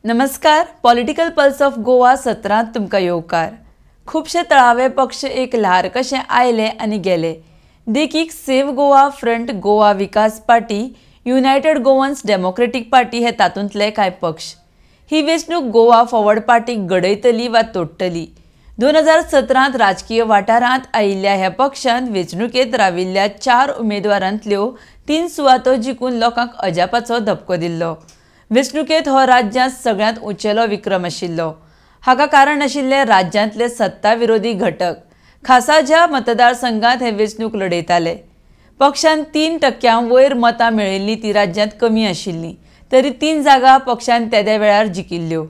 नमस्कार, political pulse of Goa सत्रांत तुमकां येवकार. खुबशे तळावे पक्ष एक ल्हार कशें आयले आनी गेले. देखीक save Goa front, Goa Vikas party, united Goans democratic party हे तातूंतले कांय पक्ष. ही वेंचणूक गोवा फॉरवर्ड पार्टीक घडयतली वा तोडटली. 2017 राजकीय वाठारांत आयिल्ल्या ह्या पक्षान वेंचणुकेंत राविल्ल्या 4 उमेदवारांतल्यो 3 सुवातो जिखून लोकांक अजापाचो धपको दिल्लो. वेंचणुकेंत हो राज्यांत सगळ्यांत उंचेलो विक्रम आशिल्लो. हाका कारण आशिल्ले राज्यांतले सत्ता विरोधी घटक खासा ज्या मतदारसंघात हे वेंचणूक लढयताले. पक्षान 3% वयर मतां मेळिल्लीं ती राज्यांत कमी आशिल्लीं, तरी 3 जागा पक्षान तेद्या वेळार जिखिल्ल्यो.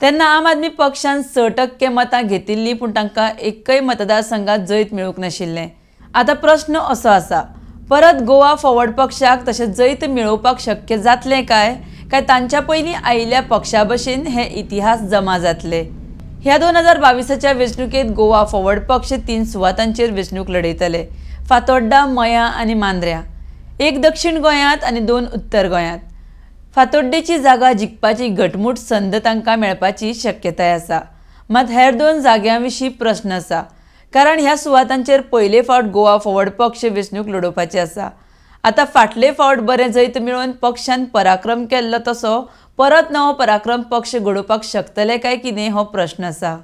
तेन्ना आम आदमी पक्षान 6% मतां घेतिल्लीं, पूण तांकां एकय मतदारसंघात जैत मेळूंक नाशिल्लें. आतां प्रश्न असो आसा, परत गोवा फॉरवर्ड पक्षाक तशें जैत मेळोवपाक शक्य जातलें काय काय तांच्या पयलीं आयिल्ल्या पक्षा भशेन हे इतिहास जमा जातले? ह्या 2022च्या वेंचणुकेंत गोवा फॉरवर्ड पक्ष 3 सुवातांचेर वेंचणूक लढयतले. फातोड्डा, मया आनी मांद्र्या. 1 दक्षिण गोंयांत आनी 2 उत्तर गोंयांत. फातोड्डेची जागा जिखपाची घटमूट संद तांकां मेळपाची शक्यताय आसा. मात हेर 2 जाग्यां विशीं प्रस्न आसा, कारण ह्या सुवातांचेर पयले फावट गोवा फॉरवर्ड पक्ष वेंचणूक लढोवपाची आसा. आतां फाटले फावट बरें जैत मेळोवन पक्षान पराक्रम केल्लो तसो परत नवो पराक्रम पक्ष घडोवपाक शकतले काय कितें हो प्रश्न आसा.